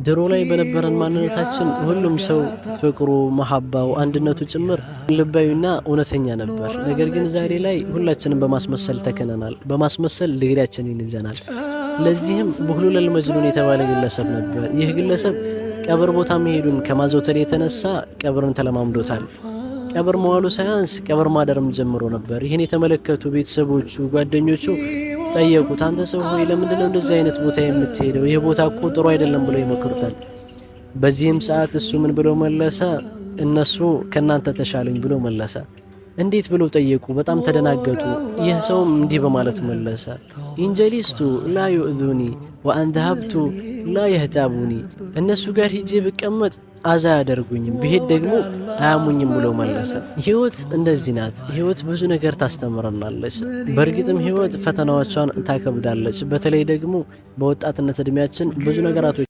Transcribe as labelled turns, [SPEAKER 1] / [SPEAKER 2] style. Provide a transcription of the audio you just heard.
[SPEAKER 1] ድሮ ላይ በነበረን ማንነታችን ሁሉም ሰው ፍቅሩ፣ መሐባው፣ አንድነቱ ጭምር ልባዊና እውነተኛ ነበር። ነገር ግን ዛሬ ላይ ሁላችንም በማስመሰል ተከነናል። በማስመሰል ድግሪያችንን ይዘናል። ለዚህም ቡህሉል አልመጅኑን የተባለ ግለሰብ ነበር። ይህ ግለሰብ ቀብር ቦታ መሄዱን ከማዘውተር የተነሳ ቀብርን ተለማምዶታል። ቀብር መዋሉ ሳያንስ ቀብር ማደርም ጀምሮ ነበር። ይህን የተመለከቱ ቤተሰቦቹ፣ ጓደኞቹ ጠየቁት። አንተ ሰው ሆይ፣ ለምንድነው እንደዚህ አይነት ቦታ የምትሄደው? ይህ ቦታ እኮ ጥሩ አይደለም ብለው ይመክሩታል። በዚህም ሰዓት እሱ ምን ብሎ መለሰ? እነሱ ከናንተ ተሻሉኝ ብሎ መለሰ። እንዴት ብለው ጠየቁ። በጣም ተደናገጡ። ይህ ሰውም እንዲህ በማለት መለሰ፣ إن جلست لا يؤذوني وإن ذهبت لا يغتابوني። እነሱ ጋር ሂጄ ብቀመጥ አዛ አያደርጉኝም፣ ብሄድ ደግሞ አያሙኝም ብሎ መለሰ። ህይወት እንደዚህ ናት። ህይወት ብዙ ነገር ታስተምረናለች። በእርግጥም ህይወት ፈተናዎቿን ታከብዳለች። በተለይ ደግሞ በወጣትነት እድሜያችን ብዙ ነገራቶች